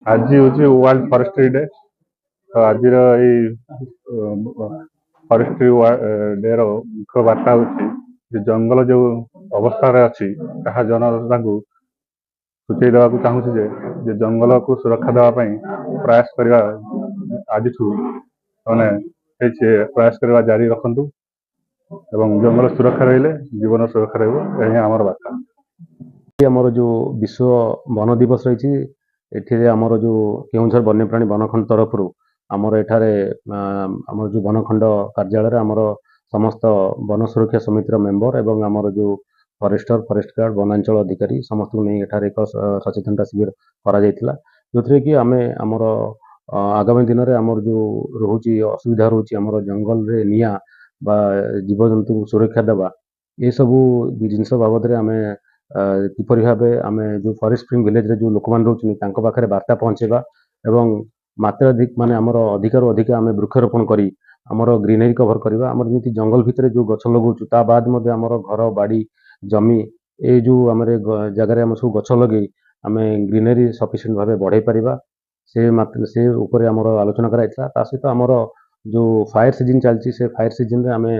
ଆଜି ହେଉଛି world forestry day. ତ ଆଜିର ଏଇ ଫରେଷ୍ଟ୍ରି ଡେ ର ମୁଖ୍ୟ ବାର୍ତ୍ତା ହେଉଛି ଯେ ଜଙ୍ଗଲ ଯେଉଁ ଅବସ୍ଥାରେ ଅଛି, ତାହା ଜନତାଙ୍କୁ ସୂଚେଇ ଦେବାକୁ ଚାହୁଁଛି ଯେ ଜଙ୍ଗଲକୁ ସୁରକ୍ଷା ଦେବା ପାଇଁ ପ୍ରୟାସ କରିବା, ଆଜିଠୁ ମାନେ ପ୍ରୟାସ କରିବା ଜାରି ରଖନ୍ତୁ ଏବଂ ଜଙ୍ଗଲ ସୁରକ୍ଷା ରହିଲେ ଜୀବନ ସୁରକ୍ଷା ରହିବ, ଏହା ହିଁ ଆମର ବାର୍ତ୍ତା। ଆମର ଯେଉଁ ବିଶ୍ୱ ବନ ଦିବସ ରହିଛି, ଏଥିରେ ଆମର ଯେଉଁ କେଉଁଝର ବନ୍ୟପ୍ରାଣୀ ବନଖଣ୍ଡ ତରଫରୁ ଆମର ଏଠାରେ ଆମର ଯେଉଁ ବନଖଣ୍ଡ କାର୍ଯ୍ୟାଳୟରେ ଆମର ସମସ୍ତ ବନ ସୁରକ୍ଷା ସମିତିର ମେମ୍ବର ଏବଂ ଆମର ଯେଉଁ ଫରେଷ୍ଟର, ଫରେଷ୍ଟ ଗାର୍ଡ, ବନାଞ୍ଚଳ ଅଧିକାରୀ ସମସ୍ତଙ୍କୁ ନେଇ ଏଠାରେ ଏକ ସଚେତନତା ଶିବିର କରାଯାଇଥିଲା, ଯେଉଁଥିରେ କି ଆମେ ଆମର ଆଗାମୀ ଦିନରେ ଆମର ଯେଉଁ ରହୁଛି ଅସୁବିଧା ରହୁଛି, ଆମର ଜଙ୍ଗଲରେ ନିଆଁ ବା ଜୀବଜନ୍ତୁଙ୍କୁ ସୁରକ୍ଷା ଦେବା, ଏସବୁ ଜିନିଷ ବାବଦରେ ଆମେ କିପରି ଭାବେ ଆମେ ଯେଉଁ ଫରେଷ୍ଟ ଫ୍ରି ଭିଲେଜରେ ଯେଉଁ ଲୋକମାନେ ରହୁଛନ୍ତି ତାଙ୍କ ପାଖରେ ବାର୍ତ୍ତା ପହଞ୍ଚାଇବା ଏବଂ ମାତ୍ରାଧିକ ମାନେ ଆମର ଅଧିକରୁ ଅଧିକ ଆମେ ବୃକ୍ଷରୋପଣ କରି ଆମର ଗ୍ରିନେରୀ କଭର କରିବା। ଆମର ଯେମିତି ଜଙ୍ଗଲ ଭିତରେ ଯେଉଁ ଗଛ ଲଗାଉଛୁ, ତା ବାଦ ମଧ୍ୟ ଆମର ଘର, ବାଡ଼ି, ଜମି, ଏଇ ଯେଉଁ ଆମର ଜାଗାରେ ଆମେ ସବୁ ଗଛ ଲଗେଇ ଆମେ ଗ୍ରିନେରୀ ସଫିସିଏଣ୍ଟ ଭାବେ ବଢ଼େଇ ପାରିବା, ସେ ଉପରେ ଆମର ଆଲୋଚନା କରାଯାଇଥିଲା। ତା ସହିତ ଆମର ଯେଉଁ ଫାୟାର ସିଜନ ଚାଲିଛି, ସେ ଫାୟାର ସିଜନରେ ଆମେ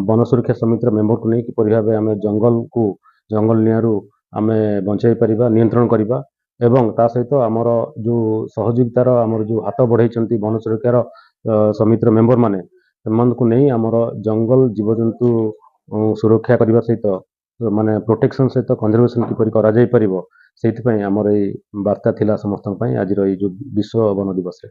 ବନ ସୁରକ୍ଷା ସମିତିର ମେମ୍ବରକୁ ନେଇ କିପରି ଭାବେ ଆମେ ଜଙ୍ଗଲକୁ ଜଙ୍ଗଲ ନିଆଁରୁ ଆମେ ବଞ୍ଚାଇ ପାରିବା, ନିୟନ୍ତ୍ରଣ କରିବା ଏବଂ ତା ସହିତ ଆମର ଯେଉଁ ସହଯୋଗିତାର ଆମର ଯେଉଁ ହାତ ବଢ଼େଇଛନ୍ତି ବନ ସୁରକ୍ଷାର ସମିତିର ମେମ୍ବର ମାନେ, ସେମାନଙ୍କୁ ନେଇ ଆମର ଜଙ୍ଗଲ ଜୀବଜନ୍ତୁ ସୁରକ୍ଷା କରିବା ସହିତ, ମାନେ ପ୍ରୋଟେକ୍ସନ ସହିତ କନଜରଭେସନ କିପରି କରାଯାଇ ପାରିବ, ସେଇଥିପାଇଁ ଆମର ଏଇ ବାର୍ତ୍ତା ଥିଲା ସମସ୍ତଙ୍କ ପାଇଁ ଆଜିର ଏଇ ଯେଉଁ ବିଶ୍ୱ ବନ ଦିବସରେ।